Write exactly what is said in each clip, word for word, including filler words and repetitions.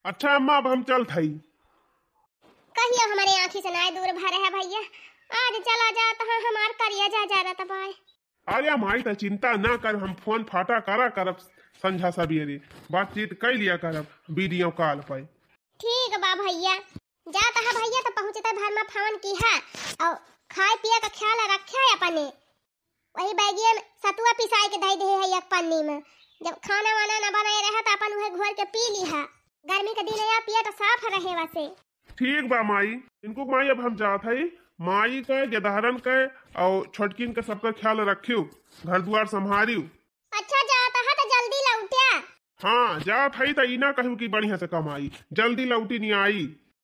अच्छा अम्मा, अब हम चलत हई। कहियो हमरे आँखी से नाय दूर भरे है भइया, आज चला जात है हमार करिया जा जा रहत बाय। अरे माई, त चिंता ना कर, हम फोन फाटा करा करब, संझा सबेरे बातचीत कइ लिया करब वीडियो कॉल पे। ठीक बा भइया, जात है भइया त पहुँचते भर में फोन किहा, और खाए पिए का ख्याल रखे अपने। वही बैगिया में सतुआ पिसाए के धइ दे है एक पन्नी में, जब खाना वाना न बनाए रहे त अपन उहे घोर के पी लिहा। गर्मी के दिन या पिए त साफ रहे वसे। ठीक बा माई। इनको माई, अब हम जात हई, माई के, गेदहरन के और छोटकिन के सबका ख्याल रखियो, घर दुआर संभारियो। अच्छा जात है त जल्दी लौटिया। हाँ, जात हई त ई ना कहू कि बढ़िया से कमाई, जल्दी लौटी नहीं आई।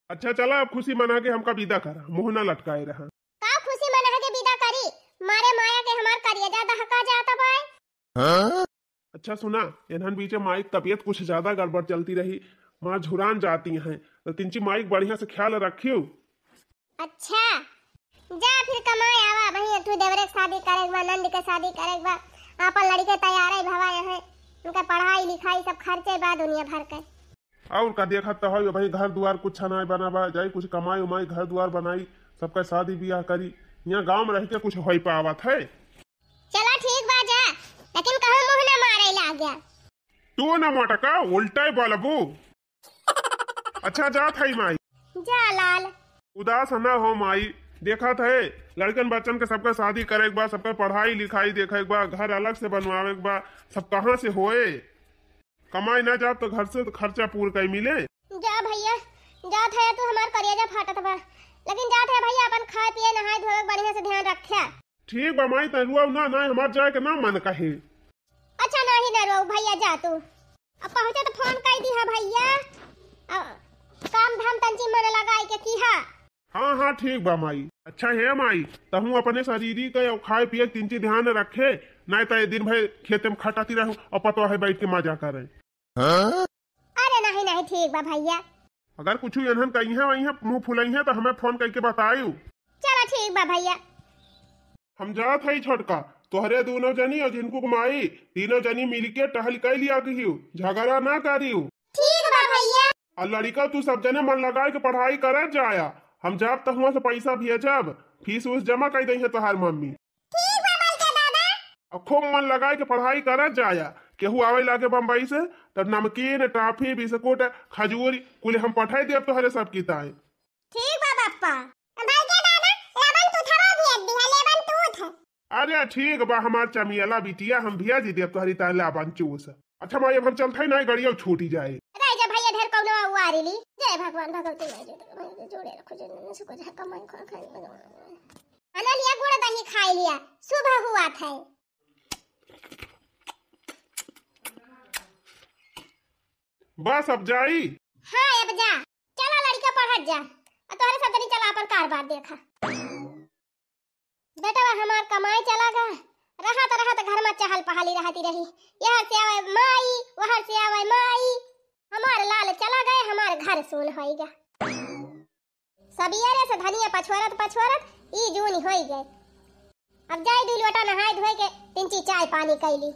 अच्छा चला, अब खुशी मना के हमका विदा करा, मुँह ना लटकाए रहा। का खुशी मना के विदा करी, मारे माया के हमार करेजा दहका जात बाय। अच्छा सुना, एनहन बीचे माई के तबीयत कुछ ज्यादा गड़बड़ चलती रही, माँ झुरान जाती हैं, तो तिनची माई के बढ़िया से ख्याल रखियो। अच्छा, जा फिर कमाए आवा, वहीं तू देवरे के शादी करे के बा, नंद के शादी करे के बा, आपन लड़के तैयार है भवा यहाँ, उनका पढ़ाई लिखाई सब खर्चे बा दुनिया भर के। और का देखत तो हई भाई, घर दुआर कुछ नाय बना बा, जाई कुछ कमाई उमाई, घर दुआर बनाई, सबका शादी बियाह करी। यहाँ गाँव में रह के कुछ होई पावत है? चला ठीक बा जा, लेकिन कहूँ मुँह ना मारे लाग गया। तू ना मोटका, उल्टा ही बोलबू। अच्छा जात हई माई। जा लाल। उदास ना हो माई, देखत है लड़कन बच्चन के सबका शादी करे के बा, सबका पढ़ाई लिखाई देखे के बा, घर अलग से बनवावे के बा, सब कहाँ से होए? कमाई ना जाब तो घर से तो खर्चा पूर कई मिले। जा भइया, जात है तू हमार करेजा फाटत बा, लेकिन जात है भइया अपन खाए पिए नहाए धोए के बढ़िया से ध्यान रख्या। ठीक बा माई, तै रुआऊ ना, ना हमार जाए के ना मन कहे। अच्छा नाही ना रुआऊ भइया, जा तू। अब पहुँचे तो फोन कई दिहा भइया, अब काम धाम तंची मन लगाई के किहा। हाँ हाँ ठीक बा माई। अच्छा हे माई, तहूँ अपने शरीरी के और खाए पिए के तिनची ध्यान रखे, नाय तो ये दिन भर खेते में खटाती रहू और पतवा है बैठ के मजा करे। अरे नहीं नहीं ठीक बा भइया। अगर कुछ एनहन कही है वही मुँह फुलाई है तो हमें फोन करके बतायू। चला ठीक बा भइया। हम जात हई छोटका, तोहरे दोनों जनी और झिनकू के माई तीनों जनी मिलके टहल कई लिया कहियो, झगड़ा ना करियो। ठीक बा भइया। और लड़िका तू सब जने मन लगाए के पढ़ाई करत जाया, हम जाब त हुआं से पैसा भेजब, फीस उस जमा कई दई है तोहार मम्मी। ठीक बा बड़का दादा। और खूब मन लगाए के पढ़ाई करत जाया, केहू आवे लागे बम्बई से तब नमकीन, टॉफी, बिस्कुट, खजूर कुल हम पठाई देब तोहरे सब की ताई। ठीक बा पप्पा। बड़का दादा, लेमन टूथवा भेज दिहा, लेमन टूथ। अरे ठीक बा हमार चमियला बिटिया, हम भेज देब तोहरी ताई लेमन चूस। अच्छा माई, अब हम चलत हई ना, गड़िया छूटी जाए। रह जा भइया, ढेर कौनो वारी ली। जय भगवान, भगवती माई जी, जोड़े रखो, जो सुख जा कमाई खा खाई। खाना लिया, गुड़ दही खाई लिया, सुबह हुआ था। बस अब जाई। हाँ, अब जा। चला लड़िका पढ़त जा। आ तोहरे सब जनी चला अपन कारबार देखा। बेटवा हमार कमाए चला गा। रहत रहत घर में चहल पहली रहती रही। यहर से आवे माई, वहर से आवे माई। हमार लाल चला गए, हमार घर सून होई गा। सबेरे से धनिया पछोरत पछोरत ई जून होई गए। अब जाई दुई लोटा नहाए धोए के तिनची चाय पानी कैली।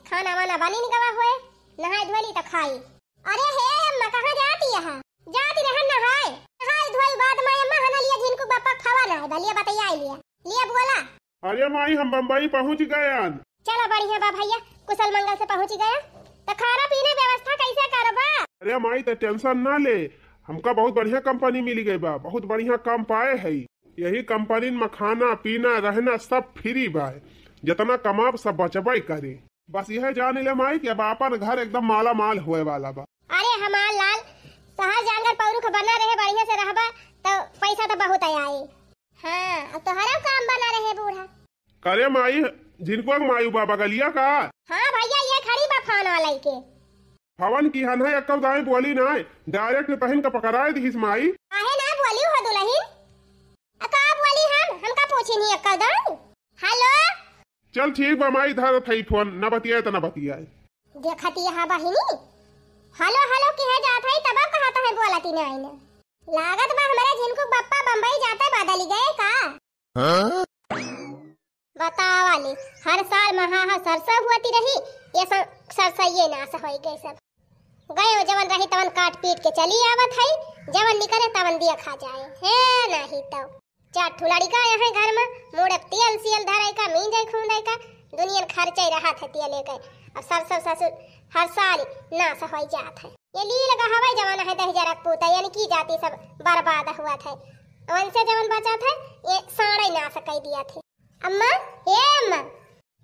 खाना वाना बनी न गवा होए, नहाए धोली त खाई। अरे हे अम्मा, कहाँ जाती यहाँ? जाती रहन नहाए। नहाए धोए बाद में अम्मा हना लिया झिनकू बापा खावा ना है, बलिया बतैया लिया। लिया बोला। अरे माई, हम बम्बई पहुँच गयन। चला बढ़िया बा भइया, कुशल मंगल से पहुँच गया। त खाना पीना व्यवस्था कैसे करबा? अरे माई, त टेंशन ना ले, हमका बहुत बढ़िया कंपनी मिली गई बा, बहुत बढ़िया काम पाए है। यही कंपनी में खाना पीना रहना सब फ्री बा, जितना कमाब सब बचबे करे। बस यह जान ले माई कि अब आपन घर एकदम माला माल होए वाला बा। अरे हमार लाल, तोहार जांगर पौरुख बना रहे, बढ़िया से रहबा त पैसा त बहुत आई। हाँ, अब तोहरा काम बना रहे बूढ़ा। करे माई, झिनकुआ के माई बा बगलिया का? हाँ भइया, ये खड़ी बा फोन वाला के। हवन की हन है, एक्को दाई बोली ना, डायरेक्ट तहिन का पकड़ाए दिहिस माई। काहे ना बोली हो दुलहिन? आ का बोली हम? हमका पूछी नहीं एक्को दाई। हेलो? चल ठीक बा माई, धरत हई फोन, ना बतियाए त ना बतियाए। देखती है बहिनी, हेलो हेलो कहे जात है, तब कहत है बोलती नहीं ना। लागत बा हमरे झिनकू बप्पा बम्बई जाते बदल गए का? हाँ? बतावा ले, हर साल महा सरसों होती रही, ये सब सरसों ये नाश होई गए सब। गयो जवन रही तवन काट पीट के चली आवत है, जवन निकरे तवन दिया खा जाए। हे नाही तो चार ठो लड़िका यहाँ घर में, मुड़ अब तेल सियल धरे का, मींजे खूंदे का, दुनियन खर्चे रहत है तेले के। अब सब सब ससुर हर साल नाश होई जात है। ये लील का हवाई जमाना है, दहिजरा पूता, यानी की जाति सब बर्बाद हुआ थे। वंशे जवन बचा थे, ये साड़े नाश कई दिया थे। अम्मा, ए अम्मा,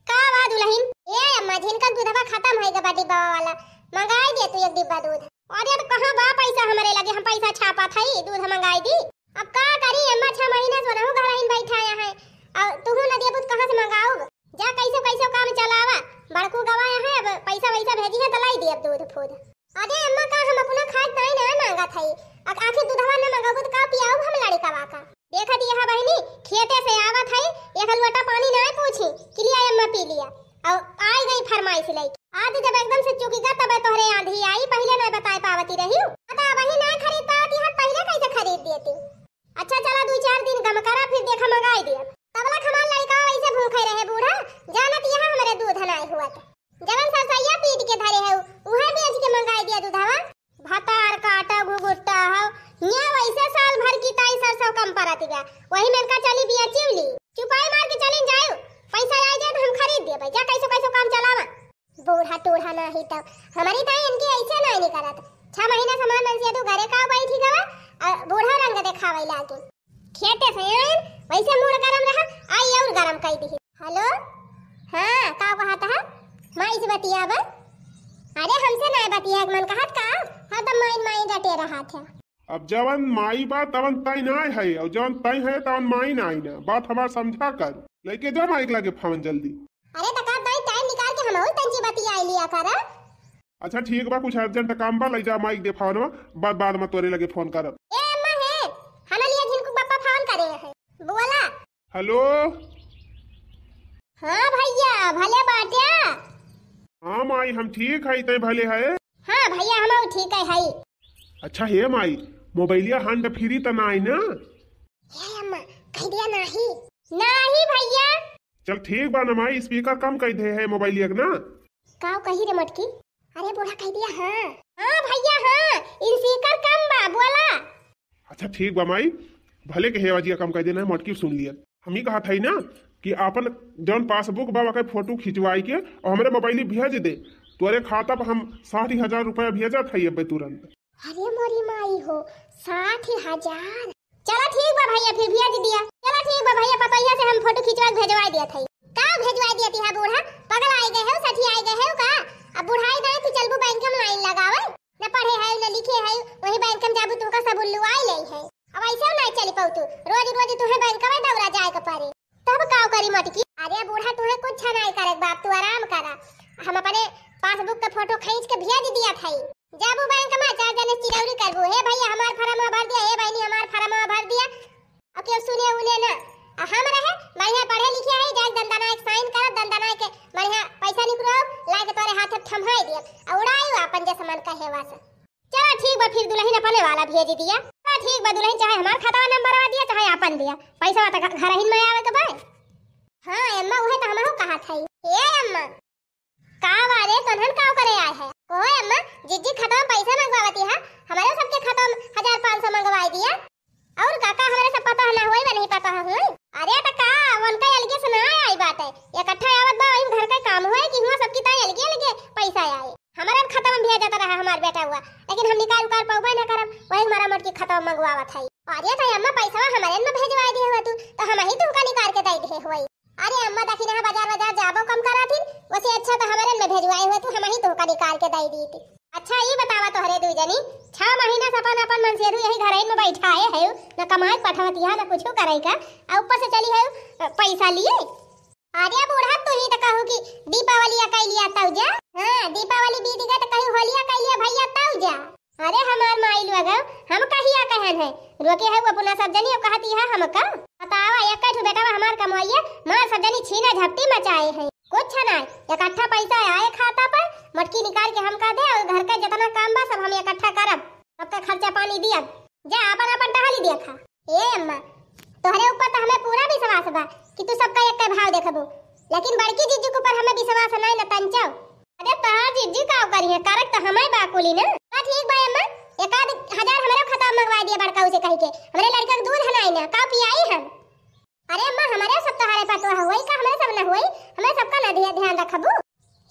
का बा दुलहिन? ए अम्मा, झिनकर दूधवा खतम होई गवा डिब्बा वाला, मंगाई दे तू एक डिब्बा दूध। अरे तो कहाँ बा पैसा हमरे लगे, हम पैसा छापा थई, दूध मंगाई दी। अब का करी अम्मा, छह महीना से वनहु घरहिन बैठाया है, अब तुहू न देबू तो कहाँ से मंगाउब? जा कैसे कैसे काम चलावा, बड़कू गवाया है, अब पैसा वैसा भेजी है तो लाई दी अब दूध फूद। अरे अम्मा, का हम अपना खाए ताई ना मांगत हई? आ-, आखिर दूधवा ना मंगाबू तो का पियाऊ हम लड़िकवा का? देखत यह बहिनी, खेते से आवत हई, एक लोटा पानी ना पूछी कि लिया अम्मा पी लिया। और आई गई फरमाइश लइके। आज जब एकदम से चुकी गा, तबे तोहरे आंधी आई, पहिले ना बताए पावती रही। अब वही ना खरीद पावती है, पहिले कैसे खरीद देती? अच्छा चला, दू चार दिन गम करा, फिर देखा मंगाई दिया। तबला हमार लड़िका वैसे भूखे रहे बूढ़ा, जानत यह हमरे दूध नाई हुआ तो। जवन सरसैया पीट के धरे है, उहे बेच के मंगाई दिया दूधवा। भतार काटा घुघुट्टा हो, हियां वैसे साल भर की ताई सरसों कम परत बा, वही में का चली बिया चिवली। चुपाई मार के चली जायो, पैसा आई जाए तो हम खरीद देबे, जा कैसो कैसो काम चलावा। बूढ़ा टूढ़ा नाही तो हमारी ताई इनकी ऐसे नाही करत। छह महीना से हमार मनसिया तू घरे का बैठी गवा, और बूढ़ा रंग देखावे लागी। खेते से आइन, वैसे मूड गरम रहा, आई और गरम कई दिही। हेलो, हाँ, का कहत है? माई से बतियाबा? अरे, हमसे नाय बतिया के मन कहत का? हरदम माइन माइन रटे रहत है। अब जवन माई बा, तवन तय नाय है, और जवन तय है, तवन माई नाय ना। बात हमार समझा कर। लेके जा माई के लगे फोन जल्दी। अरे, त का दाई, टाइम निकाल के हमहू तंची बतियाई लिया कर। अच्छा ठीक बा, कुछ अर्जेंट काम बा, लइ जा माइक दे फोनवा, बाद, बाद में तोरे लगे फोन करब। ए अम्मा हे, हमें लिए झिनकू पापा फोन करे हैं, बोला। हेलो। हाँ भैया, भले बाट्या? हाँ माई, हम ठीक है, तै भले है? हाँ भैया, हम ठीक है, है। अच्छा हे माई, मोबाइलिया hand free त ना आई ना? हे अम्मा, कह दिया नाही। नाही भैया। चल ठीक बा ना माई, स्पीकर कम कइ दे है मोबाइलिया के ना। काव कही रे मटकी? अरे बूढ़ा कह दिया हाँ। हाँ भैया हाँ, स्पीकर कम बा, बोला। अच्छा ठीक बा माई, भले के हेवा जिया कम कइ देना है, मटकी सुन लिया। हम ही कहा था ना कि आपन जौन पासबुक बा ओकर फोटो खिंचवाई के और हमरे मोबाइल भेज दे। तोरे खाता पर हम साठ हजार रुपया भेजत है अबे तुरंत। अरे मोरी माई हो, साठ हजार। चला ठीक बा भैया, फिर भेज दिया। चला ठीक बा भैया, पतोहिया से हम फोटो खिंचवा के भेजवा दिया था। का भेजवा दिया थी, हाँ बूढ़ा? पगल आई गए हो, सठी आई गए हो का? अब बुढ़ाई दाए तू चलबू बैंक में लाइन लगावे? न पढ़े है, न लिखे है, वही बैंक में जाबू तुमका सब उल्लू आई ले है। अब ऐसे नहीं चली पाऊ तू, रोज रोज तुम्हें बैंक में दौड़ा जाए के पड़े। तब का करी मटकी? अरे बूढ़ा, तुम्हें कुछ नहीं करे बाप, तू आराम करा। हम अपने पासबुक का फोटो खींच के भेज दिया था। जाबू बैंक में चार जने चिरौरी करबू, "हे भैया हमार फार्म भर दिया, हे बहनी हमार फार्म भर दिया।" अब केहू सुने उने ना। आ हम रहे बढ़िया पढ़े लिखे है, जाके दंदना एक साइन करब, दंदना के बढ़िया पैसा निकलो, लाके तोरे हाथ में थम्हाई दिया। आ उड़ाई अपन जैसे मन कहे वैसे। चला ठीक बा, फिर दुलहिन अपने वाला भेज दिया। चला ठीक बा दुलहिन, चाहे हमार खाता नंबर दिया, चाहे अपन दिया, पैसा तो घ-, घरहिन में आवे के बा। हाँ अम्मा, उहे तो हमहू कहा था। ए अम्मा, का बारे तोहन का करे आए है? ओए अम्मा, जिज्जी खाता में पैसा मंगवावती है, हमारे सबके खाता में हजार पाँच सौ मंगवाई दिया। और काका, हमरे सब पता ना होई बा, नहीं पता है हुई। अरे त का, उनका अलगे से ना आई बात है, इकट्ठा आवत बा, वही घर का काम होए कि हुआ सबकी ताई अलगे अलगे पैसा आए। हमारे खाता में भेजत रहा हमार बेटा हुआ, लेकिन हम निकाल उकाल पौबे ना करब, वही हमारा मोटकी खाता में मंगवावत है। अरे त अम्मा, पैसा हमारे में भेजवा दिए हुआ तू, तो हम ही तुमका निकाल के दे दिए हुई। अरे अम्मा, देखी ना, बाजार बाजार जाबो कम करा थी, वसे अच्छा तो हमारे में भेजवाए हुए तू, हम ही तुमका निकाल के दे दी थी। अच्छा ये बतावा तोहरे दू जनी, छह महीना से अपन अपन मनसेधू यही घरइन में बैठाए है, न कमाए पठवतिया न कुछ करे का, आ ऊपर से चली है पैसा लिए। अरे बूढ़ा, तू ही तो कहू कि दीपावली आ कैलिया तौ जा। हाँ, दीपावली बीत गए तो कहू होलिया कैलिया भैया तौ जा। अरे हमार माई लोग, हम कहिया कहन है, रोके है वो अपना सब जनी, अब कहती है हमका। बतावा, एक ठो बेटवा हमार कमवैया, मार सब जनी छीना झपटी मचाए है। कुछ ना, इकट्ठा पैसा आए खाता पर, मटकी निकाल के हमका दे, और घर का जितना काम बा सब हम इकट्ठा करब, सबका खर्चा पानी दियब। जा अपन अपन टहली देखा। ए अम्मा, तोहरे ऊपर तो हमें पूरा विश्वास बा कि तू सबका एक भाव देखबू, लेकिन बड़की जीजू के ऊपर हमें विश्वास नहीं न तंचो। अरे तोहार जीजी का करी है, करक तो हमारे बाकुली ना। हाँ, ठीक बा अम्मा, एक आध हजार हमरो खाता में मंगवा दिया बड़का उसे कह के। हमरे लड़का के दूध हनाई ना, का पियाई हम? अरे अम्मा, हमरे सब तोहरे पतोह होई का, हमरे सब ना होई? हमरे सबका ना ध्या-, ध्यान रखबू।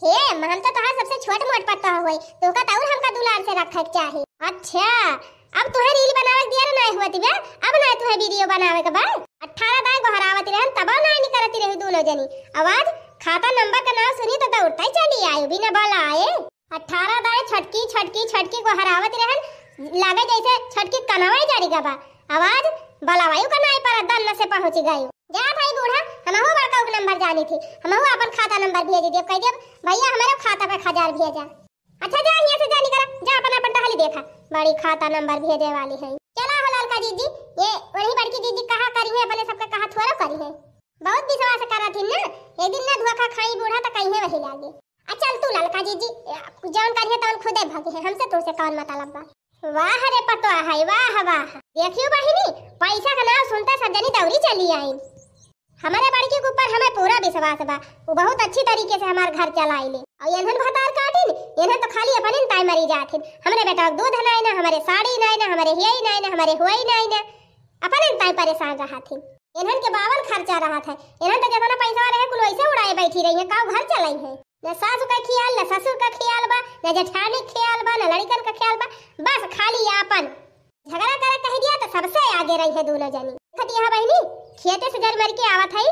हे अम्मा, हम तो तोहार सबसे छोट मोट पतोह होई, तोहका तो और हमका दुलार से रखे के चाही। अच्छा, अब तोहे reel बनावे के दिया रे नाय हुआ तिबे, अब ना तोहे video बनावे के बा। अठारह दाई गोहरावत रहन, तब ना निकरती रही दोनों जनी। आवाज खाता नंबर का नाम सुनी तो दौड़ता ही चली आए, बिना बोला आए। अठारह दाई छटकी, छटकी, छटकी गोहरावत रहन, लागे जैसे छटकी कनवा ही जारी गबा। आवाज बलावायु का नाई पर दन्न से पहुंच गई। जा भाई बूढ़ा, हमहू बड़का उक नंबर जानी थी, हमहू अपन खाता नंबर भेज दियो, कह दियो, "भैया, हमारे खाता पे एक हजार भेजा।" अच्छा, जा, यहाँ से जा, निकला, जा, अपन, अपन टहली देखा, बड़ी खाता नंबर भेजे वाली है। चला हो ललका जीजी, ये वही बड़की जीजी कहा करी है, अपने सबके कहा थोड़ा करी है, बहुत विश्वास करा थी ना, एक दिन ना धोखा खाई बूढ़ा तो कहीं वही लागे। आ चल तू ललका जीजी, जौन करिहे तौन खुदे भगे है, हमसे तुमसे कौन मतलब बा। वाह रे पतोह है, वाह, वाह। देखियो बहिनी, पैसा का नाम सुनते सब जनी दौड़ी चली आई। हमारे बड़की के ऊपर हमें पूरा विश्वास बा, वो बहुत अच्छी तरीके से हमार घर चलाई ले। और इन्हन भतार काटिन, इन्हन तो खाली अपने ताई मरी जाथिन। हमरे बेटा के दूध नाई ना, हमारे साड़ी नाई ना, हमारे हियाई नाई ना, हमारे हुआई नाई ना, अपने ताई परेशान रहथिन। इन्हन के बावन खर्चा रहत है, इन्हन तो जितना पैसा रहे कुल वैसे उड़ाए बैठी रही है, का घर चलाई है? न सासु का ख्याल, न ससुर का ख्याल बा, न जेठानी ख्याल बा, न लड़िकन का ख्याल बा, बस खाली आपन। झगड़ा करे कह दिया तो सबसे आगे रही है दोनों जनी। देखत यह बहिनी, खेते से जर मर के आवत है,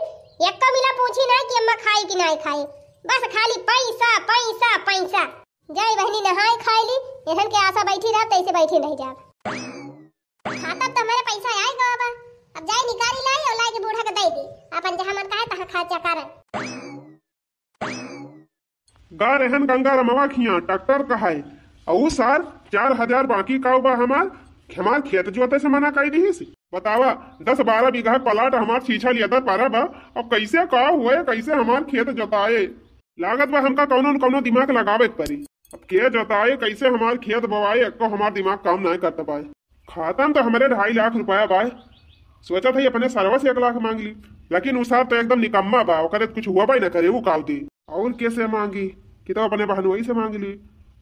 एक्को मिला पूछी ना कि अम्मा खाई कि नाई खाई, बस खाली पैसा, पैसा, पैसा। जाई बहिनी नहाई खाई ली, इन्हन के आशा बैठी रह, तैसे बैठी रह जाब। हाँ, तब तो हमारे पैसा आए गवा बा, अब जाई निकारी लाई और लाई के बूढ़ा के दे दी, अपन जहाँ मन कहे तहाँ खर्चा करे। गा रहन गंगा रमवा खिया, ट्रैक्टर कहाए। अउ सार, चार हजार बाकी का बा हमार, हमार खेत जोते से मना कई दिहिस। बतावा, दस बारह बीघा प्लाट हमार छीछा लियदर पारा बा, अब कैसे का हुए, कैसे हमार खेत जोताए? लागत बा हमका कौनो न कौनो दिमाग लगावे के पड़ी। अब के जोताए, कैसे हमार खेत बोवाए, एक्को हमार दिमाग काम नाय करत पाए। खाता में तो हमरे ढाई लाख रुपया बाय। सोचत हई अपने सरवा से एक लाख मांग ली, लेकिन उ सार तो एकदम निकम्मा बा, ओकरे कुछ हुआ बाय न करे, उ काव दी। और कैसे मांगी कि तो अपने बहनोई से मांग ली।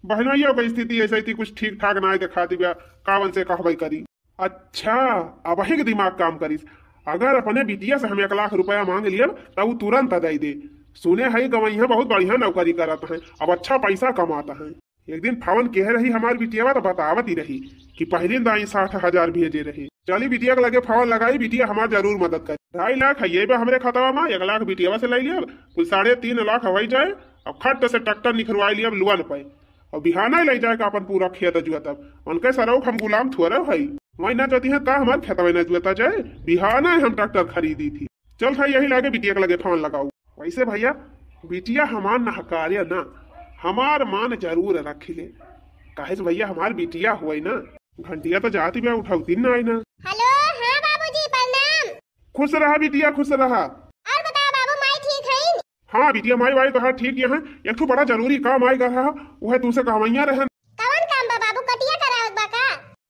बहनोइया के स्थिति ऐसे थी, कुछ ठीक ठाक ना दिखाती बा, कावन से कहबे करी। अच्छा, अब वही के दिमाग काम करिस। अगर अपने बिटिया से हम एक लाख रुपया मांग लियब, तब उ तुरंत दे दे। सुने हई गवैया बहुत बढ़िया नौकरी करत हैं, अब अच्छा पैसा कमात हैं। एक दिन फोन कहे रही हमार बिटियावा तो बतावत ही रही कि पहली दाई साठ हजार भेजे रही। चली बिटिया के लगे फोन लगाई, बिटिया हमार जरूर मदद करी। ढाई लाख है ये बा हमरे खतवा में, एक लाख बिटियावा से ले लियब, कुल साढ़े तीन लाख हो जाए, अब खट से ट्रैक्टर निखरवाई लियब लोन पे, और बिहाना ही ले जाए का अपन पूरा खेत जुआ तब। उनके सरऊ हम गुलाम थोड़े हई, वही ना जोती है ता हमार खेतवा ना जुआ ता जाए, बिहाना ही हम ट्रैक्टर खरीदी थी। चल था यही लागे बिटिया के लगे फोन लगाऊ। वैसे भैया, बिटिया हमार नहकारे ना, हमार मान जरूर रखी ले। काहे से भैया, हमार बिटिया हुई ना, घंटिया तो जाती बा, उठावती ना आई ना। हेलो, हाँ बाबूजी, प्रणाम। खुश रहा बिटिया, खुश रहा। और बताओ बाबू, माई ठीक है? हाँ बिटिया, माई वाई तो है ठीक यहाँ। एक ठो बड़ा जरूरी काम आई गया है, वह तुमसे कहवैया रहन। कवन काम बा बाबू, कटिया करावत बा का?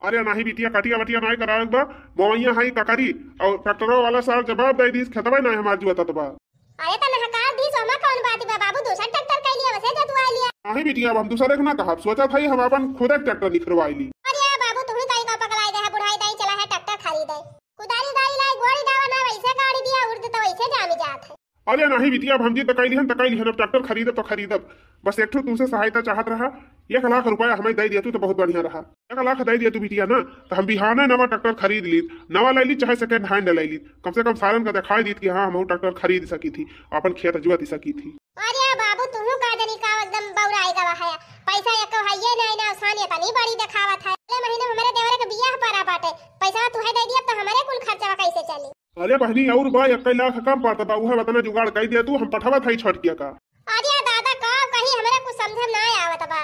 अरे नाही बिटिया, कटिया वटिया नाही करावत बा, बोवैया हाई ककरी, और ट्रैक्टरवा वाला सार जवाब दे दीस, खेतवा नाही हमार जुआ ततबा। अरे त नहकार दीस, ओमा कौन बात बा बाबू, दूसर ट्रैक्टर कह लिया, वैसे जतुआ लिया। नाही बिटिया, अब हम दूसरे के ना कहब, सोचत हई हम अपन खुदे ट्रैक्टर निखरवाई ली। अरे बाबू, तू ही कहीं का पगलाई गया है, बुढ़ाई दाई चला है ट्रैक्टर खरीदे, कुदारी दाई लाई, गोड़ी दावा ना वैसे गाड़ी दिया, उर्द तो वैसे जामी जात है। अरे नाही बिटिया, अब हम जिद कई लिहन त कई लिहन, अब ट्रैक्टर खरीदब तो खरीदब। बस एक ठो तुमसे सहायता चाहत रहा, एक लाख रुपया हमें दे दिया तू तो बहुत बढ़िया रहा। एक लाख दे दिया तू बिटिया ना, तो हम बिहाने नवा ट्रैक्टर खरीद लीत, नवा ले लीत चाहे सेकंड हैंड ले लीत, कम से कम सारन का दिखाई दीत कि हाँ हम ट्रैक्टर खरीद सकी थी, अपन खेत जुआ सकी थी। अरे बाबू, तुहू का जनी का एकदम बौराई गवा है, पैसा एक हइये नहीं ना, आसान ये तनी बड़ी दिखावत है। अगले महीने में हमरे देवरे के बियाह पड़ा बाटे, पैसा तू है दे दिया तो हमारे कुल खर्चा कैसे चली? अरे बहनी, और बा, एक लाख कम पड़त बा, उहे उतना जुगाड़ कई दे तू, हम पठवत हई छोटकिया का। अरे दादा, का कही, हमरा कुछ समझ में ना आवत बा।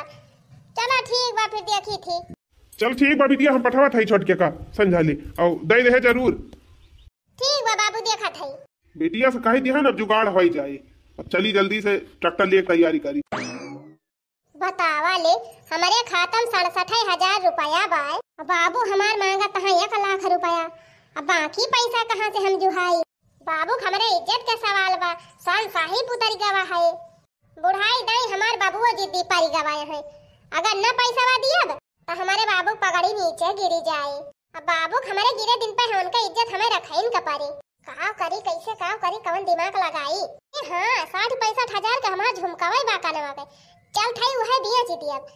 चलो ठीक बा, फिर देखी थी। चल ठीक बा बिटिया, हम पठवत हई छोटके का, समझा ले, और दे दे जरूर। ठीक बा बाबू, देखत हई। बिटिया से कही दिहन, अब जुगाड़ होई जाए, अब चली जल्दी से ट्रैक्टर लिए तैयारी करी। बतावा ले, हमरे खाता में सड़सठे हजार रुपया बाय। बाबू हमार मांगत हैं एक लाख रुपया, अब बाकी पैसा कहाँ से हम जुहाई? बाबू, हमरे इज्जत के सवाल बा, शान साहिब उतर गवा है। बुढ़ाई दाई हमार बाबुओ जिद्दी पड़ गवा है। अगर न पैसवा दियब, त हमरे बाबू पगड़ी नीचे गिरी जाए। अब बाबू हमरे गिरे दिन पे है, उनका इज्जत हमें रखइन का परी। काव करी, कैसे काव करी, कवन दिमाग लगाई? ए हाँ, साठ पैंसठ हजार के हमार झुमकावै बा कनवा के। चल थाई उहै बेच दियब,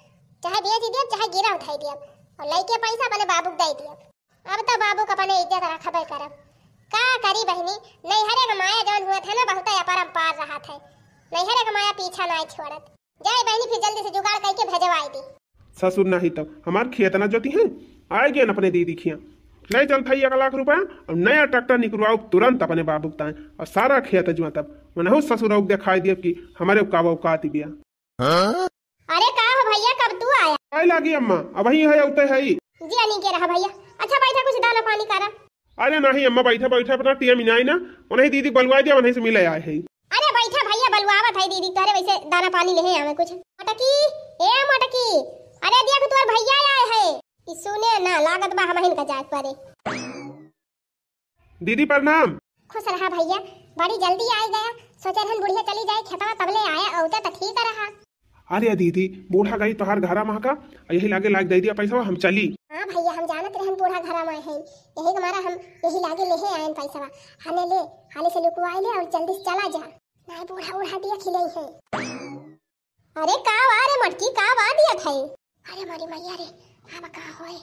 चाहे बेच दियब, चाहे गिरव धई दियब, और लइके पैसा अपने बाबू के दे दियब। अब तो बाबू का अपने इज्जत रखबे करब। का करी बहिनी, नैहरे का माया जौन हुआ था ना, बहुत अपरंपार रहा था। नैहरे का माया पीछा नाई छोड़त। जाए बहिनी, फिर जल्दी से जुगाड़ करके भेजवाई दी। ससुर नाही तब हमार खेत ना जोती हैं, आए गए अपने दीदी खिया। ले चल थाई एक लाख रुपया और नया ट्रैक्टर निकलवाओ तुरंत अपने बाबू के ताए और सारा खेत जोतब। मनहु ससुर दिखाई दियब कि हमारे का औकात बिया। अरे का हो भैया, कब तू आया? आए लागी अम्मा, अबहीं है, औते है। जी, अनी के रहा भैया। अच्छा बैठा, कुछ दाना पानी करा। अरे नाही अम्मा, बैठा बैठा, अपना टीएम इनाई ना, उन्हें दीदी बलवाई दिया, उन्हें से मिले आए है। अरे बैठा भैया, बलवावत है दीदी, तोहरे वैसे दाना पानी लेहे आवे कुछ। मोटकी, ए मोटकी, अरे देख तोर भैया आए है। ई सुने ना, लागत बा हमहिन का जाए परे। दीदी प्रणाम। खुश रहा भैया, बड़ी जल्दी आए गया। सोचे रहन बुढ़िया चली जाए खेतवा, तबले आया, औते त ठीक रहा। अरे दीदी, बूढ़ा गई तोहार घरा महका, यही लागे लाग दे दिया पैसा, हम चली। हाँ भैया, हम जानत रहन बूढ़ा घरा में है, यही के मारा हम यही लागे लेहे आयन पैसा। हने ले, हाले से लुकवाए ले और जल्दी से चला जा, नहीं बूढ़ा उढ़ा दिया खिले है। अरे का वा रे मटकी, का वा दिया थाई? अरे मोरी मैया रे, अब का होए?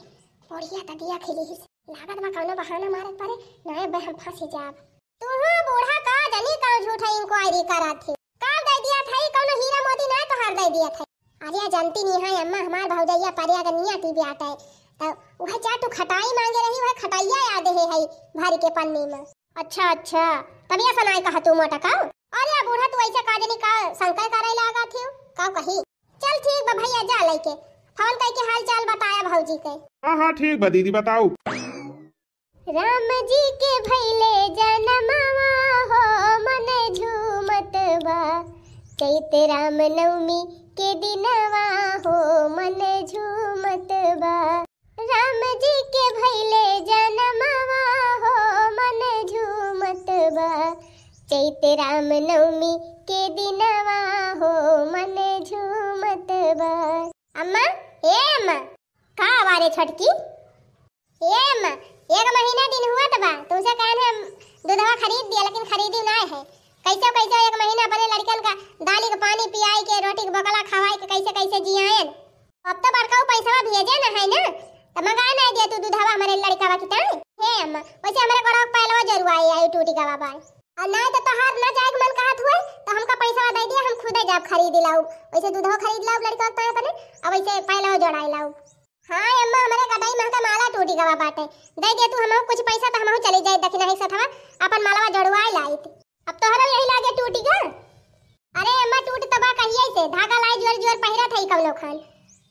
बुढ़िया त दिया खिली हिस। लागत बा कौनो बहाना मारे परे, नाय बे हम फंसी जाब। तू बूढ़ा का जनी का झूठा इंक्वायरी करत थी। का दे दिया थाई? कौनो हीरा मोती ना तोहार दे दिया थाई। अरे जानती नहीं है अम्मा, हमार भौजैया परिया के निया टीवी आटे। त वह चार टू खटाई मांगे रही, वह खटाइया याद है, है भर के पन्नी में। अच्छा, अच्छा, तब ये सुनाई कहा तू मोटा का? अरे बूढ़ा, तू ऐसे का जनी का शंका करे लागा थी, का कही? चल ठीक बा भैया, जा लइके फोन करके हाल चाल बताया भौजी के। हाँ, हाँ, ठीक बा दीदी, बताऊ। राम जी के भइले जनमवा हो मन झूमत बा, चैत राम नवमी के दिनवा हो मन झूमत बा। राम जी के भइले जनमवा हो मन झूमत बा, चैत राम नवमी के दिनवा हो मन झूमत बा। अम्मा, ए अम्मा, का आवा रे छोटकी? ए अम्मा, एक महीना दिन हुआ त बा, तुमसे कहन हम दूधवा खरीद दिया, लेकिन खरीदी ना है। कैसे कैसे एक महीना अपने लड़कन का दाली के पानी पियाई के, रोटी के बकला खवाई के, कैसे कैसे जियाएन। अब तो बड़काऊ पैसवा भेजे न है ना, त मंगाए ना दिया तू दूधवा हमारे लड़कावा की ताई। हे अम्मा, वैसे हमारे गोड़वा के पैलवा जरुआई आई टूटी गवा बाय। और ना तो तोहार ना जाए के मन कहत हुए, तो हमका पैसवा दे दिया, हम खुदे जाब खरीद लाऊ। वैसे दूधवा खरीद लाऊ लड़का के ताई अपने, और वैसे पैलवा जोड़ाई लाऊ। हाँ अम्मा, हमारे गदई महका माला टूटी गवा बाटे, दे दे तू हमहू कुछ पैसा, तो हमहू चली जाई दखिना ही सथवा, अपन मालवा जोड़वाई लाइत। अब तोहरा यही लागे टूटी गा? अरे अम्मा, टूट तो बा कहिए से, धागा लाई जोर जोर पहिरत है कौनो खान।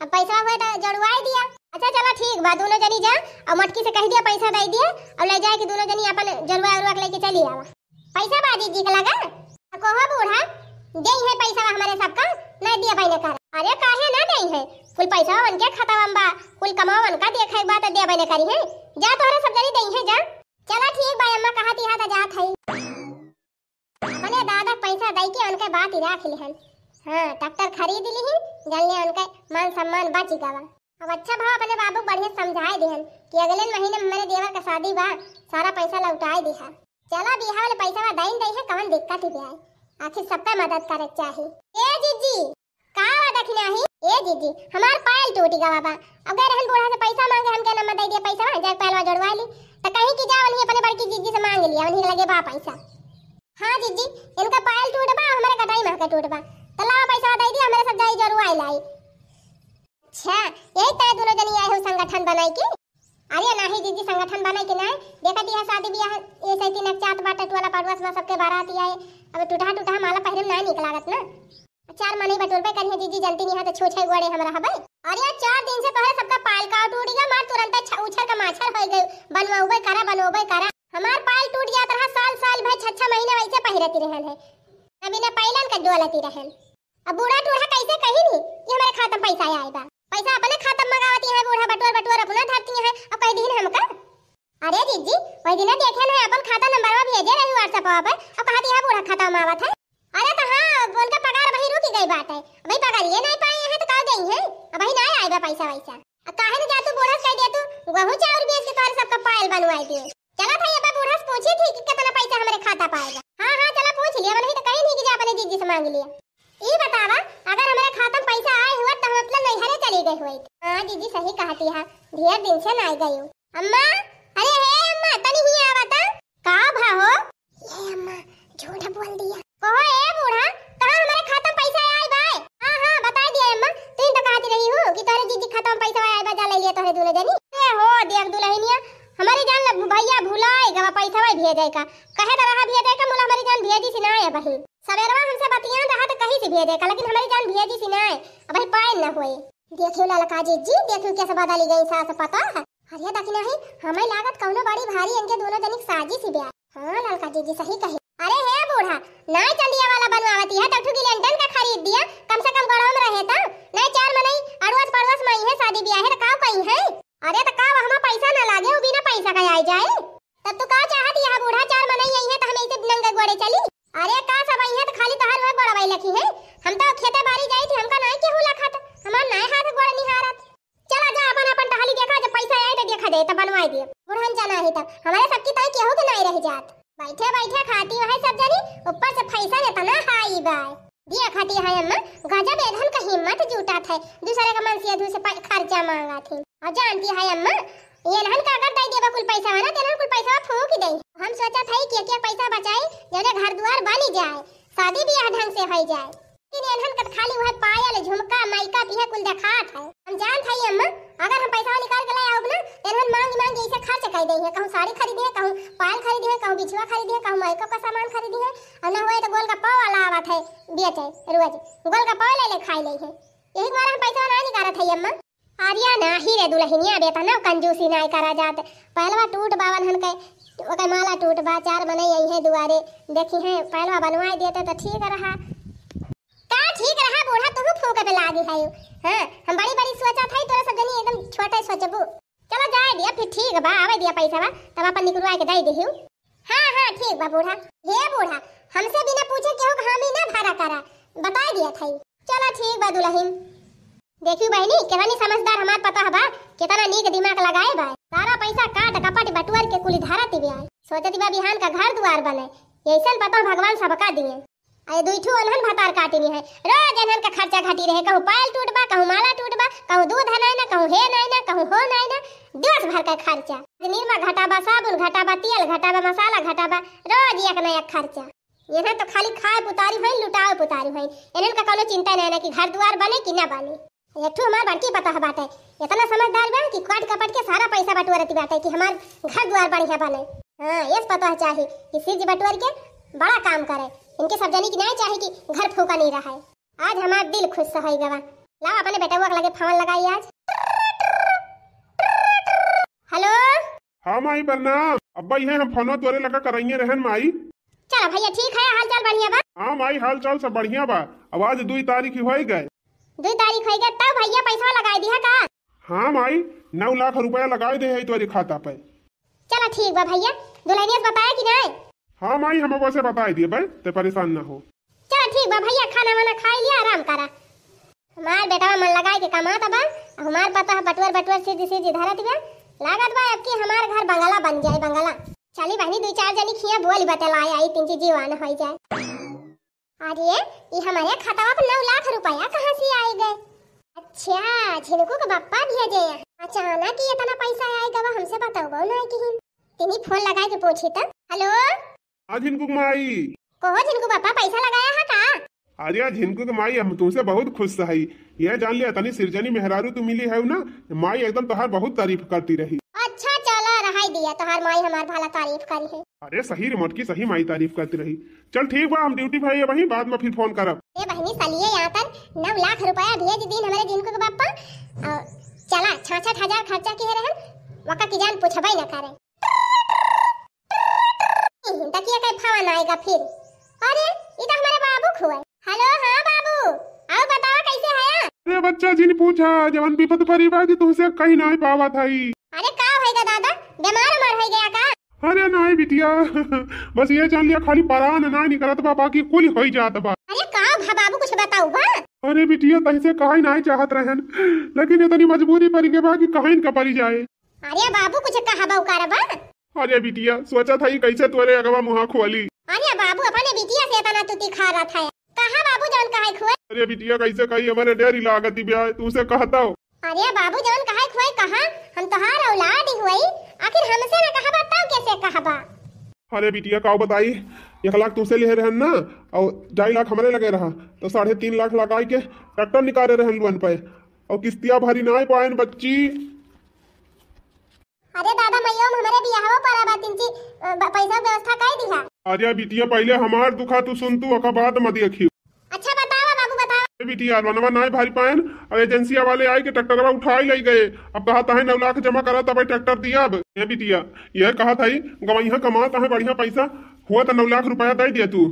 अब पैसा हुए तो जोड़वाई दिया। अच्छा चला ठीक बा, दोनों जनी जा और मटकी से कह दिया पैसा दे दिए और ले जाए कि दोनों जनी अपन जोड़वा उड़वा के लेके चली आवा। पैसा बाजी जी के लगा? आ कोहो बूढ़ा, देई है पैसा हमारे सबका, ना दिया भाई ने कर। अरे काहे ना देई है? कुल पैसा उनके खाता में बा, कुल कमाओ उनका देखे के बा तो दिया भाई ने करी है। जा तोहरे सब जनी देई है जा। चला ठीक बा अम्मा, कहा तिहा तो जात है। अपने दादा पैसा दई के उनके बात ही राख लिहन। हाँ, ट्रैक्टर खरीद लिही, जल्ले उनके मान सम्मान बच गवा। अब अच्छा भाव अपने बाबू बढ़िया समझाए दिहन कि अगले महीने में मेरे देवर का शादी बा, सारा पैसा लौटाए दिहा। चला बिहाव ले पैसा दइन दई है, कवन दिक्कत ही बे आए, आखिर सबका मदद करे के चाही। ए जीजी, का हुआ दखिना ही? ए जीजी, हमार पायल टूटी गवा बा। अब गए रहन बूढ़ा से पैसा मांगे, हमके नंबर दे दिया पैसा, जाके पायलवा जोड़वा ली। तो कहीं कि जा, उन्हीं अपने बड़की जीजी से मांग लिया, उन्हीं लगे बा पैसा। हाँ जीजी, इनका पायल टूट बा, हमारे गटाई महका टूट बा। तो लावा पैसा दे दिया, हमारे सब जाई जोड़वाई लाई। अच्छा, यही तरह दोनों जनी आए हो संगठन बनाई के? अरे नाही जीजी, संगठन बनाई के ना, देखत यह शादी ब्याह ये सैती नकचात बाटे, टोला पड़ोस में सबके बारात आए। अब टूटहा टूटहा माला पहिरे में ना निक लागत ना। चार मनई बटोरबे करिहे जीजी, जनती निहा तो छो छे गोड़े हम रहबे। अरे चार दिन से तोहरे सबका पाल का टूट गया, मार तुरंत छ-, उछर का माछर हो गए, बनवाबे करा, बनवाबे करा। हमार पाल टूट जात रहा साल साल भर, छह छह महीने वैसे पहिरती रहन है। अब इन्हें पायलन का डोलती रहन। अब बूढ़ा टूढ़ा कैसे कही नहीं कि हमारे खाता में पैसा आए बा? पैसा अपने खाता में मंगावती है बूढ़ा, बटोर बटोर अपना धरती है, अब कह दीन हमका। अरे जीजी, वही दिन देखे ना अपन खाता नंबरवा भेजे रही WhatsApp पर, अब कहा दिया बूढ़ा खाता में आवत है। अरे तो हाँ, उनका पगार वही रुक गई बात है, अभी पगार ये नहीं पाए हैं तो कह गई हैं। अबहीं नाहीं आए बा पैसा वैसा। आ काहे न जा तू बूढ़ा से कह दिया तू, गेहूं चाउर बेच के तोहरे सबका पायल बनवाई दिए। चला था ये बा बूढ़ा से पूछी थी कि कितना पैसा हमरे खाता पाएगा। हाँ, हाँ, चला पूछ लिया, अबहीं तो कहीं नहीं कि जा अपने जीजी से मांग लिया। ई बतावा, अगर हमरे खाता में पैसा आए हुआ तो हम अपना नैहरे चली गई हुई। हाँ जीजी सही कहती है, ढेर दिन से ना आई गई हूँ। अम्मा, अरे हे अम्मा, तनी हिया आवा त। का भा हो? ये अम्मा, झूठ बोल दिया। कहो ए बूढ़ा, कहाँ हमारे खाता में पैसा आए बाय? हाँ, हाँ, बताई दिया अम्मा, तू ही तो कहती रही हूँ कि तोरे जीजी खाता में पैसा आए बा, जा ले लिया तोरे दूनो जनी। ए हो, देख दुलहिनिया, हमारी जान ल-, भैया भुलाए गवा पैसा भेजे का। कहे तो रहा भेजे का, मुला हमारी जान भेजी सी ना है बहिन। सवेरवा हमसे बतियान रहा तो कहीं से भेजे का, लेकिन हमारी जान भेजी सी ना है, अबहीं पाए न होए। देखियो ललका जीजी, देखियो कैसे बदली गई सास पतोह। अरे दखिना ही, हमें लागत कौनो बड़ी भारी इनके दोनों जनी के साजिश ही ब्या। हाँ ललका जीजी सही कही। अरे हे बूढ़ा, नाय चंदिया वाला बनवावती है तो ठू गिलेंडन का खरीद दिया, कम से कम गड़वा में रहे तो। नाय चार मनई अड़ोस पड़ोस में आई है, शादी ब्याह है तो का कही है? अरे तो का वहाँ पैसा ना लागे, वो बिना पैसा का आई जाए? तब तू का चाहत यहाँ बूढ़ा, चार मनई आई है तो हम ऐसे नंगे गोड़े चली? अरे का सब आई है तो खाली तोहार हुए बड़वाई लखी है? हम तो खेते बारी जाई थी, हमका नाय केहू लखत, हमार नाय हाथ गोड़ निहारत। चला जा, अपन, अपन टहली देखा, जब पैसा आए तो देखा जाए, तब बनवाई दिए। बुढ़न जाना है तब, हमारे सबकी ताई केहू के नाई रह जात। बैठे, बैठे खाती है सब जनी, ऊपर से फैशन इतना हाई बाय। दिया खाती है अम्मा, गजब एधन का हिम्मत जुटात है, दूसरे का मन से अधू से पै-, खर्चा मांगा थी। और जानती है अम्मा, ये नहन का अगर दे देबा कुल पैसा है ना, तेनहन कुल पैसा फूंक दे। हम सोचा था कि एक, एक पैसा बचाई, जौने घर दुआर बनी जाए, शादी ब्याह ढंग से हो जाए। लेकिन एनहन कत खाली वह पायल, झुमका, मेकअप, इहे कुल देखात है। हम जानत हई अम्मा, अगर हम पैसा निकाल के ले आउब ना, एनहन मांग मांग ऐसे खर्च कर दे हैं। कहूँ साड़ी खरीदी है, कहूँ पायल खरीदी है, कहूँ बिछुआ खरीदी है, कहूँ मेकअप का सामान खरीदी है, और ना हुए तो गोलगप्पा वाला आवत है बेचे रोज, गोलगप्पा ले ले खाई ले है। यही द्वारा हम पैसा ना निकालत हई अम्मा। अरे नाही रे दुलहिनिया, अब एतना कंजूसी नाय करा जात। पहलवा टूट बा वनहन के, ओकर माला टूट बा, चार मनई आई है दुआरे, देखी है, पहलवा बनवाए देते तो ठीक रहा। का ठीक रहा बूढ़ा, तुहू फूंके पे लागी है। हाँ, हम बड़ी बड़ी सोचा था, तोरा सब जनी एकदम छोटे सोचबू। चलो जाए दिया, फिर ठीक बा, आवे दिया पैसा बा, तब अपन निकलवा के दे दिहू। हाँ, हाँ, ठीक बा बूढ़ा। हे बूढ़ा, हमसे बिना पूछे केहू के हामी ना भरा करा, बताई दिया था। चला ठीक बा दुलहिन। देखियो बहिनी, केतनी समझदार हमार पतोह बा, केतना नीक दिमाग लगाए बा। सारा पैसा काट कपट बटुअर के कुली धरत बा। सोचत बा बिहान का घर दुआर बने, ऐसन पतोह भगवान सबका दिए। अरे दुई ठू अनहन भतार काटिनी है, रोज अनहन का खर्चा घटी रहे, कहूँ पायल टूट बा, कहूँ माला टूट बा, कहूँ दूध है ना, कहूँ हे ना, कहूँ हो ना, दिवस भर का खर्चा। निरमा घटा बा, साबुन घटा बा, तेल घटा बा, मसाला घटा बा, रोज एक ना एक खर्चा। इन्हें तो खाली खाए पुतारी होई, लुटाए पुतारी होई। इन्हें का कौनो चिंता नहीं ना कि घर दुआर बने कि ना बने। एक ठो हमार बड़की पतोह बाटे, इतना समझदार बा कि काट कपट के सारा पैसा बटोरती बाटे कि हमार घर दुआर बढ़िया बने। हाँ, यस पतोह चाही कि सिर जी बटोर के बड़ा काम करे। इनके सब जनी की नहीं चाही कि घर फूका नहीं रहे। आज हमार दिल खुश होई गवा। लाओ अपने बेटवा के लगे फोन लगाई आज। हेलो। हाँ माई प्रणाम। अब्बा इहे हम फोनो तोरे लगा कराइए रहन माई। चलो भैया ठीक है, हाल चाल बढ़िया बा? हाँ माई, हाल चाल सब बढ़िया बा। अब आज दुई तारीख ही होई गए। दुई तारीख होई गए, तब भैया पैसा लगाई दिया का? हाँ माई, नौ लाख रुपया लगाई दे है तोरे खाता पे। चलो ठीक बा भैया, दुल्हनिया से बताया कि नहीं? हाँ माई, हम अब्बा से बताई दिए बे, ते परेशान ना हो। चलो ठीक बा भैया, खाना वाना खाई लिया, आराम करा। हमार बेटवा मन लगाए के कमात बा, हमार पतोह बटुअर बटुअर सिरजी सिरजी धरत बा। लागत बा अब की हमार घर बंगला बन जाए, बंगला। चली बहनी, दुई चार जनी खिया बोली बतलाई आई, तीन चीज जीवान होई जाए। अरे, ई हमारे खतवा पर नौ लाख रुपया कहाँ से आए गए? अच्छा, झिनकू के बप्पा भेजे हैं। अचानक ही इतना पैसा आए गवा, हमसे बतौबो नहीं किहिन। तिनी फोन लगाए के पूछी त। हेलो। हाँ झिनकू के माई। कहो झिनकू बप्पा, पैसा लगाया है का? अरे झिनकू के माई, हम तुमसे बहुत खुश हई। यह जान लिया, तनी सिरजनी मेहरारू तू मिली है ना, माई एकदम तोहार बहुत तारीफ करती रही। अच्छा चला, रहाई दिया, तोहार माई हमार भला तारीफ करी है। अरे सही रे मोटकी, सही माई तारीफ करती रही। चल ठीक बा, हम ड्यूटी भाई वहीं, बाद में फिर फोन करब। ए बहनी, सलिए यहाँ तन नौ लाख रुपया भेज दीन हमारे झिनकू के बप्पा। और चला, छाछठ हजार खर्चा किए रहन, वका की जान पूछबे न करे। तकिया के फोन आएगा फिर। अरे, ई तो हमारे बाबू खुए। हेलो, हाँ बाबू, आओ बतावा कैसे हया? अरे बच्चा जिन पूछा, जवन विपत परी बा कि तुमसे कहीं नहीं पावत हई। अरे का होएगा दादा, बीमार उमार हो गया का? अरे नाहीं बिटिया, बस ये जान लिया, खाली परान नाहीं निकरत बा, बाकी कुल होई जात बा। अरे का भा बाबू, कुछ बताऊ बा? अरे बिटिया, तहसे कहइ नाहीं चाहत रहेन, लेकिन इतनी मजबूरी परि गै बा कि कहइन का परि जाए। अरे बाबू, कुछ कहबा उकारबा? अरे बिटिया, सोचत हई कइसे तोरे अगवा मुँहा खोली। अरे बाबू, अपने बिटिया से इतना तू तिखारत है। कहा बाबू, जौन कहइ खोए। अरे बिटिया, कइसे कही, हमरे डेरी लागत ही ब्याह, तू से कहता हो। अरे बाबू, जौन कहइ खोए कहा, हम तोहार औलाद ही होई, आखिर हमसे न कहबा तब कैसे कहबा? अरे बिटिया, का बताई, एक लाख तुमसे लिहे रहन ना, और ढाई लाख हमरे लगे रहा, तो साढ़े तीन लाख लगाई के ट्रैक्टर निकाले रहन लोन पे, और किस्तिया भरी नाहीं पाएन बच्ची। अरे दादा, मइयो में हमरे बियाहवा परा बा, तिनची, अ, ब-, पैसा व्यवस्था कइ दिहा। अरे बिटिया, पहिले हमार दुखा तू सुन, तू ओका बाद में देखियो। अच्छा बतावा बाबू, बतावा। ए बिटिया, लोनवा नाहीं भरी पाएन, अब एजेंसिया वाले आइ के ट्रैक्टरवा उठाइ लइ गए। अब कहत है नौ लाख जमा करा तब ट्रैक्टर दिया। अब ए बिटिया, यह कहत है गवैया कमात है बढ़िया पैसा, हुआ तो नौ लाख रुपया दइ दिया तू।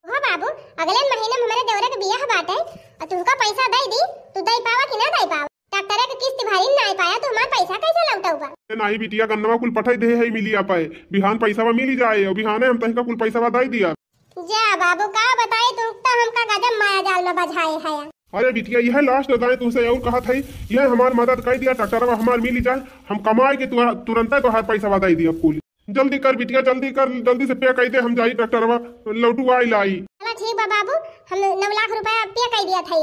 हो बाबू, अगले महीने में हमरे देवरे के बियाह बाटे, और तुमका पैसा दइ दी, तू दइ पावा कि ना दइ पावा? ट्रैक्टर के किस्त भरी नाहीं पाया, तो हमार पैसा कैसे लौटउबा? ए नाहीं बिटिया, गन्नवा कुल पठाई दे है मिलिया पाए, बिहान पैसावा मिली जाए, और बिहाने हम तहिका कुल पैसावा दइ दिया। जा बाबू, का बताई, तू तो हमका गजब माया जाल में बझाए है। अरे बिटिया, यह लास्ट दाएं तुमसे और कहत है, यह हमार मदद कइ दिया, ट्रैक्टरवा हमार मिली जाए, हम कमाए के तुरंते तोहार पैसावा दइ दिया कुल। जल्दी कर बिटिया, जल्दी कर, जल्दी से पे कइ दे, हम जाई ट्रैक्टरवा लौटुआइ लाई। चला ठीक बा बाबू, हम नौ लाख रुपया पे कइ दिया था।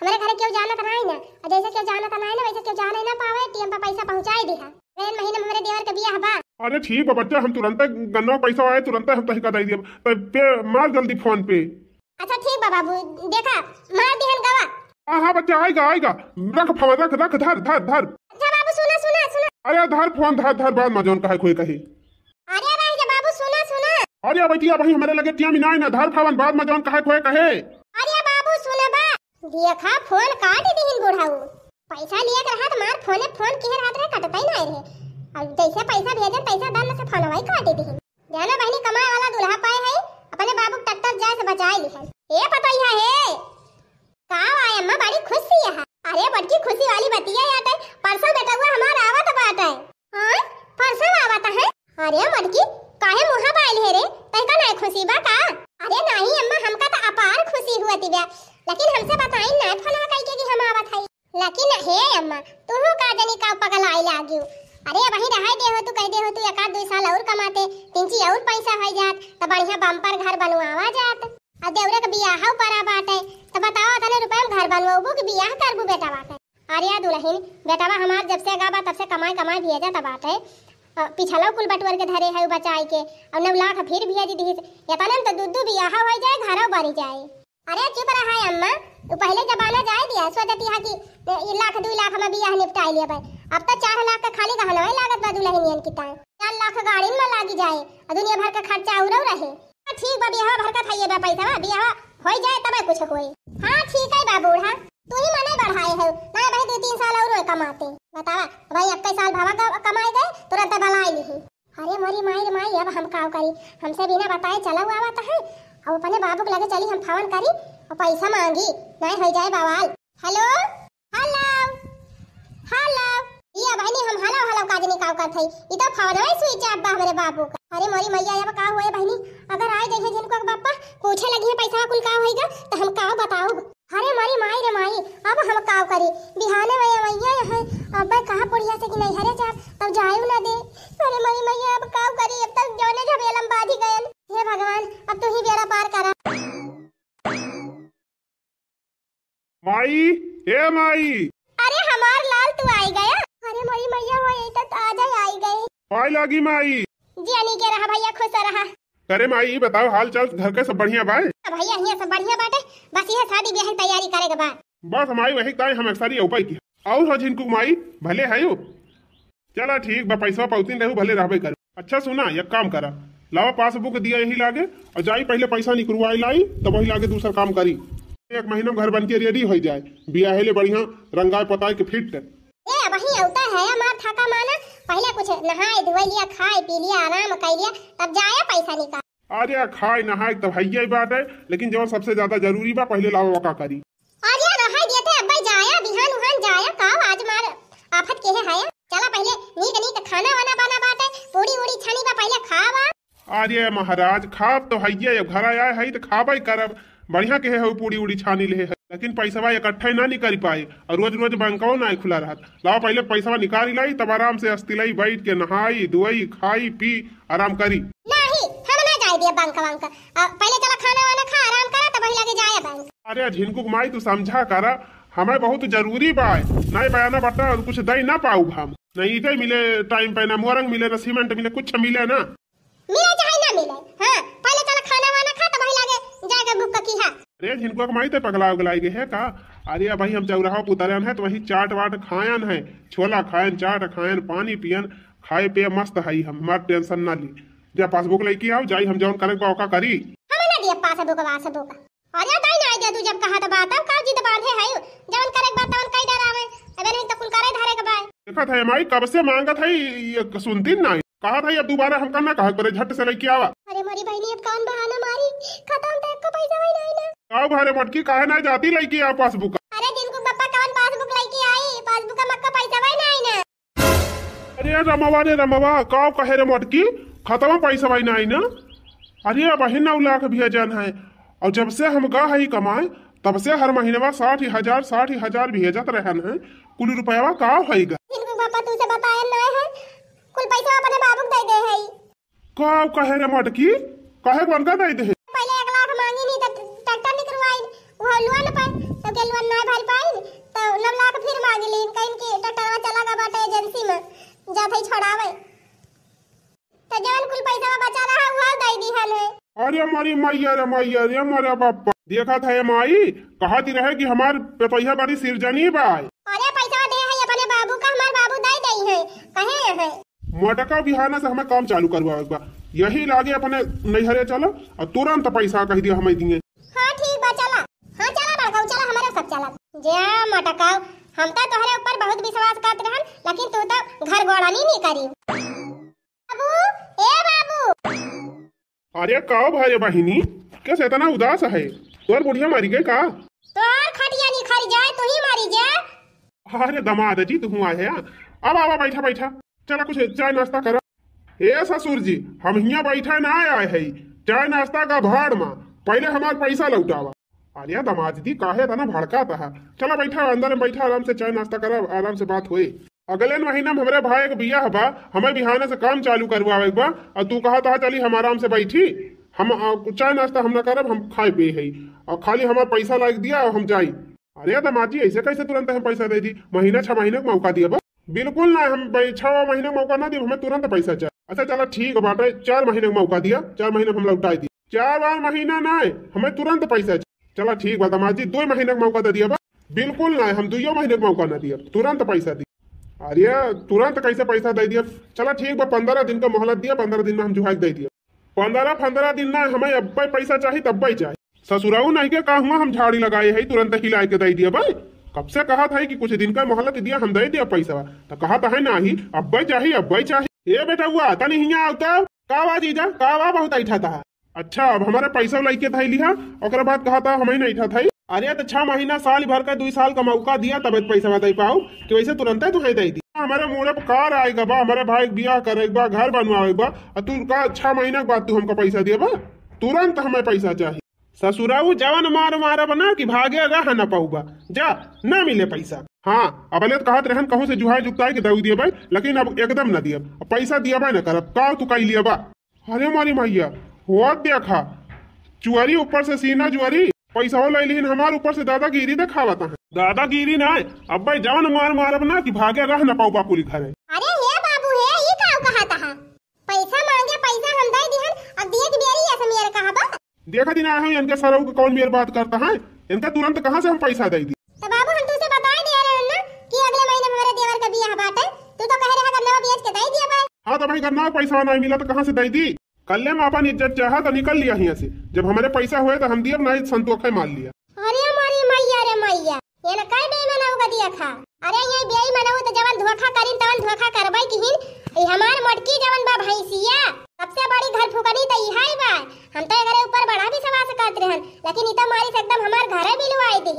हमरे घरे केहू जानत नाहीं ना, और जैसे केहू जानत नाहीं ना, वैसे केहू जाने ना पावे, टीएम पे पैसा पहुँचाइ दिहा। अगले महीने में हमरे देवर के बियाह बा। अरे ठीक बा बच्चा, हम तुरंते गन्नवा पैसा आए, तुरंते हम तहिका दइ दिया। तो पे मार जल्दी फोन पे। अच्छा ठीक बा बाबू, देखा, मार दिहन गवा। हाँ, हाँ बच्चा, आइगा, आइगा। रख फोन, रख, रख, धर, धर, धर। अच्छा बाबू, सुना, सुना, सुना। अरे धर फोन, धर, धर, बाद में जौन कहइ खोए कही। अरे रह जा बाबू, सुना, सुना। अरे बिटिया, अबहीं हमरे लगे टीएम नाहीं ना, धर फोन, बाद में जौन कहइ खोए कहे। अरे बाबू, सुना बा। देखा, फोन काट दिहिन बुढ़ऊ। पैसा लिहे के रहा त मार फोने फोन किहे रहत रहे, कटतइ नाहीं रहे। अब जैसे पैसा भेजन, तैसे दन से फोनवा ही काट दिहिन। जाना बहिनी, कमाए वाला दूल्हा पाए है, अपने बाबू के ट्रैक्टर जाए से बचाए लिहन। ए पतोहिया हे, का आए अम्मा, बड़ी खुशी है। अरे बड़की, खुशी वाली बतिया याद है, परसों बेटउआ हमार आवत बाटे। हाँ, परसों आवत है। अरे मटकी, काहे मुँह बाइल है रे? तहका नाहीं खुशी बा का? अरे नाहीं अम्मा, हमका त अपार खुशी हुआ तिबा, लेकिन हमसे बताइन नाहीं फोनवा कइके कि हम आवत हई। लेकिन हे अम्मा, तुहू का जनी का पगलाइ लागिउ। अरे वही रहइ देहो तू, कहि देहो तू एक आध दुइ साल और कमाते, तिनची और पैसा होइ जात, त बढ़िया बम्पर घर बनवावा जात। अउ देवरे के बियाह परा बाटे, त बतावा, अतने रुपया में घर बनवबू कि बियाह करबू बेटवा के? अरे दुलहिन, बेटवा हमार जब से अगा बा, तब से कमाए कमाए भेजत बाटे। अ, पिछलउ कुल बटुअर के धरे है उ बचाइ के, अउ नौ लाख फिर भेज दिहिस। एतने में त दू दू बियाह होइ जाए, घरउ बनि जाए। अरे चुप रहा अम्मा, उ पहिले जमाना जाइ दिया, सोचत हा कि ए, ई लाख दुइ लाख में बियाह निपटाइ लेबे। अब त चार लाख के खाली गहनवे लागत बा दुलहिनियन की ताई। चार लाख गाड़िन में लागि जाए, अउ दुनिया भर के खर्चा औरउ रहे। ठीक बा, बियाह भर का थाइए बा पैसा बा, बियाह होइ जाए तबे कुछ होई। हाँ ठीक है बा बूढ़ा, तू ही मने बढ़ाए है, ना भाई दू तीन साल और कमाते। बतावा भाई, इक्कीस साल भवा क-, कमाए गए, तुरंत भलाई लिही। अरे मोरी माई रे माई, अब हम काव करी, हमसे बिना बताए चला हुआ आवत है, अब अपने बाबू के लगे चली हम फोन करी और पैसा मांगी, नहीं होइ जाए बवाल। हेलो, हेलो, हेलो। ये बहिनी, हम हेलो हेलो का जनी काव करत हई, ई तो फोनवे स्विच ऑफ बा हमरे बाबू का। अरे मोरी मैया, अब का हुए बहिनी, अगर आइ जइहे जिनको के बापा पूछे लगिहे पैसा कुल का होइगा, त हम काव बताउब? अरे मोरी माई रे माई, अब हम काव करी? बिहाने में अवैया है, अब कहा बुढ़िया से कि नैहरे जाब, तब जायु ना दे। अरे मोरी मैया, अब काव करी? अब तक जौने झमेलम बाझी गयन। हे भगवान, अब तू ही बेड़ा पार करा। माई, ए माई। अरे हमार लाल, तू आइ गया? अरे मोरी मैया हो, यही तो ताजा आइ गई। पाए लागी माई। जियनी के रहा भैया, खुश रहा। अरे माई, ई बताओ, हाल चाल घर के सब बढ़िया बा? भैया, हियाँ सब बढ़िया बाटे, बस यह शादी ब्याह की तैयारी करे के बा। बस माई, वही ताई हम अक्सर ही उपाय की। और हो झिनकू माई, भले है हो? चला ठीक बा, पैसा पौतीन रहू, भले रहबे करू। अच्छा सुना, एक काम करा, लावा पासबुक दिया यही लागे और जाई पहले पैसा निकलवाई लाई, तब वही लागे दूसर काम करी। एक महीना में घर बन के रेडी हो जाए, बियाहे ले बढ़िया रंगाए पोताए के फिट। ए, वही औता है हमार थाका माना, पहले कुछ नहाए धोए लिया, खाए पी लिया, आराम कर लिया, तब जाया पैसा निकाल। अरे खाए नहाए तब है ही बात है, लेकिन जो सबसे ज्यादा जरूरी बा, पहले लावा का करी। अरे रहाई दिया थे अब्बे, जाया बिहान उहान जाया, का आज मार आफत के है, है? चला पहले नीक नीक खाना वाना बना बाटे, पूड़ी उड़ी छानी बा, पहले खा। अरे महाराज, खाब तो हइये, अब घर आए हई तो खाबे करब। बढ़िया के है, पूड़ी उड़ी छानी ले है, लेकिन पैसवा इकट्ठा ही ना निकल पाए और रोज रोज बैंकवा ना खुला रहत। लाओ पहले पैसवा निकाल लाई, तब आराम से अस्तिलाई बैठ के नहाई धोई खाई पी आराम करी। नहीं, हम ना जाए दिए बैंक वंक। आ, पहले चला खाना वाना खा, आराम करा, तब वही लगे जाए बैंक। अरे झिनकू के माई, तू समझा करा, हमें बहुत जरूरी बा। नहीं बयाना बता, कुछ दे ना पाऊ हम। नहीं ईटे मिले टाइम पे, ना मोरंग मिले, ना सीमेंट मिले, कुछ मिले ना। मिले चाहे ना मिले, हाँ, पहले चला खाना वाना खा, तब वही लगे जाके बुक की, हाँ। अरे झिनकुआ के माई, ते पगला उगलाई गए है का? अरे अब भाई हम चौराहा पर उतरन है तो वही चाट वाट खायन है, छोला खायन, चाट खायन, पानी पियन, खाए पिए मस्त हई हम, हमार टेंशन ना ली। जा पासबुक लेके आओ, जाई हम जौन करे के बा ओका करी। हम ना दिए पासबुक वासबुक। अरे दाई ना दे तू, जब कहा तो बात अब का जिद बांधे है, जौन करे के बा तौन कई डरावे। अबे नहीं तो कुल करे धरे के बा। देखत है माई, कब से मांगत है, ये सुनती नहीं। कहा था अब दोबारा हमका ना कहा करे, झट से लेके आवा। अरे मोरी बहनी, अब कौन बहाना मारी, खाता में तो एको पैसा वही नहीं ना। आओ घरे मटकी, काहे ना जाती लेके आ पासबुक? अरे जिनको पापा कौन पासबुक लेके आई, पासबुक में एको पैसा वही नहीं ना। अरे रमवा रे रमवा, काव कहे रे मोटकी, खतवा पैसा भाई ना आई ना। अरे अब ही नौ लाख भेजन है, और जब से हम गा है कमाए, तब से हर महीनवा साठ हजार, साठ हजार भेजत रहन है। कुल रुपयावा का होइगा? इनको पापा तू से बताए ना है, कुल पैसा अपने बाबू के दे दे है। काव कहे रे मोटकी, कहे के उनका दे दे है? पहले एक लाख मांगी नहीं तो ट्रैक्टर निकलवाई, वो लोन पर, तो के लोन ना भर पाई, तो नौ लाख फिर मांगी लीन, कहीं के ट्रैक्टरवा चला गा बाटे एजेंसी में, जात है छोड़ावे। तो जवन कुल पैसा बचा रहा, वो दे दी हन। अरे मारी मैया रे मैया रे, मारा बापा। देखत है माई, कहत रहे कि हमार पतोहिया बड़ी सिरजनी बा। अरे पैसा दे है अपने बाबू का, हमार बाबू दे दे है, कहे है। मोटका बिहाना से हमें काम चालू करवावे के बा, यही लागे अपने नैहरे चलो और तुरंत पैसा कह दिया हमें दिए। हाँ ठीक बा, चला। हाँ चला बड़काऊ, चला, हमारे सब चला। जा मोटकाऊ, हम तो तोहरे ऊपर बहुत विश्वास करत रहन, लेकिन तू तो घर गोड़ा नहीं, नहीं करी। बाबू, ए बाबू। अरे का भा रे बहिनी, कैसे इतना उदास है? तोर बुढ़िया मरी गई का? तोर खटिया नहीं खरी जाए, तू ही मरी जा। अरे दमाद जी, तू हुआ है। अब आवा, बैठा बैठा, चला कुछ चाय नाश्ता करा। ए ससुर जी, हम हियाँ बैठा ना आए है, चाय नाश्ता का भाड़ मा, पहले हमार पैसा लौटावा। अरे दमाद जी, काहे इतना भड़कात है? चला बैठा, अंदर में बैठा, आराम से चाय नाश्ता करा, आराम से बात होए। अगले महीना में हमरे भाई के बियाह बा, हमें बिहाने से काम चालू करवावे के बा, और तू कहत हा चली हम आराम से बैठी, हम, आ, चाय नाश्ता हम ना करब, हम खाए पिए है, और खाली हमार पैसा लाइक दिया और हम जाई। अरे दमाद जी, ऐसे कैसे तुरंत हम पैसा दे दी? महीना, छह महीने का मौका दिया बा। बिल्कुल ना, हम बै-, छह महीने का मौका ना दिया, हमें तुरंत पैसा चाहिए। अच्छा चला ठीक बाटे, चार महीने का मौका दिया, चार महीने में हम लौटाई दी। चार बार महीना ना है, हमें तुरंत पैसा चाहिए। चला ठीक बा दमाद जी, दो महीने का मौका दे दिया बा। बिल्कुल ना, हम दुइयो महीने का मौका ना दिया, तुरंत पैसा दी। अरे तुरंत कैसे पैसा दे दिया? चला ठीक बा, पन्द्रह दिन का मोहलत दिया, पन्द्रह दिन में हम जुहाई दे दिया। पन्द्रह, पन्द्रह दिन ना, हमें अब्बे पैसा चाहिए, तब्बे चाहिए। ससुराऊ नहीं के का हुआ, हम झाड़ी लगाए है, तुरंत हिलाए के दे दिया भाई। कब से कहत है कि कुछ दिन का मोहलत दिया, हम दे दिया पैसा, तो कहत है नहीं, अब्बे चाहिए, अब्बे चाहिए। ए बेटा हुआ, तनी हियाँ आओ तो। का बा जीजा, का बा, बहुत ऐठा था। अच्छा, अब हमारे पैसा लइके धइ लिहा, ओकरे बाद कहा था, "हमही नहीं था, था।" अरे, तो छह महीना, साल भर का, दुई साल का मौका दिया, तब पैसा दे पाओ, कि वैसे तुरंते तुहे दे दी। हमारे मुड़े पर कार आएगा बा, हमारे भाई के बियाह करे बा, घर बनवावे बा, और तू का छह महीना के बाद तू हमका पैसा दिया बा? तुरंत हमें पैसा चाहिए। ससुराऊ जवन मार मारब ना कि भागे रह न पाउबा, जा, ना मिले पैसा। हाँ, अबले तो कहत रहन कहूँ से जुहाई जुगताई के दऊ दिए भाई, लेकिन अब एकदम ना दियब, अब पैसा दिया भाई ना करब, का तू कह लिया बा? अरे मारी मैया, होत देखा, चुअरी ऊपर से सीना जुअरी, पैसा ले लिहिन हमार ऊपर से दादागिरी देखावत है। दादागिरी ना, अब भाई जवन मार मारब ना कि भागे रह न पाउबा कुली घरे। अरे हे बाबू हे, ई का कहत है? पैसा मांगे, पैसा हम दे दिहन, अब दिए के बेरी ऐसे मेरे कहा बा। देखा दिन आया हूँ, इनके सरऊ के कौन मेर बात करता है, इनका तुरंत कहाँ से हम पैसा दे दी? तो बाबू हम तुझसे बताए दे रहे हैं ना कि अगले महीने हमारे देवर का बियाह बात है, तू तो कह रहा गन्ना बेच के दे दिया बा। हाँ तो भाई गन्ना पैसा नहीं मिला तो कहाँ से दे दी? कल्ले में अपन इज्जत चाहा तो निकल लिया हियाँ से, जब हमारे पैसा हुए तो हम दिए, नहीं संतोखे मान लिया। अरे मारी मैया रे मैया, ये न कई बेईमानऊ का दिया खा। अरे ये बेईमानऊ तो जवन धोखा करिन तवन धोखा करबई किहिन। ई हमार मोटकी जवन बा भैंसिया, सबसे बड़ी घर फुकनी तो इहाई बा। हम तो एकरे ऊपर बड़ा विश्वास करत रहन, लेकिन ई तो मारी से एकदम हमार घरे बिलवाई दी।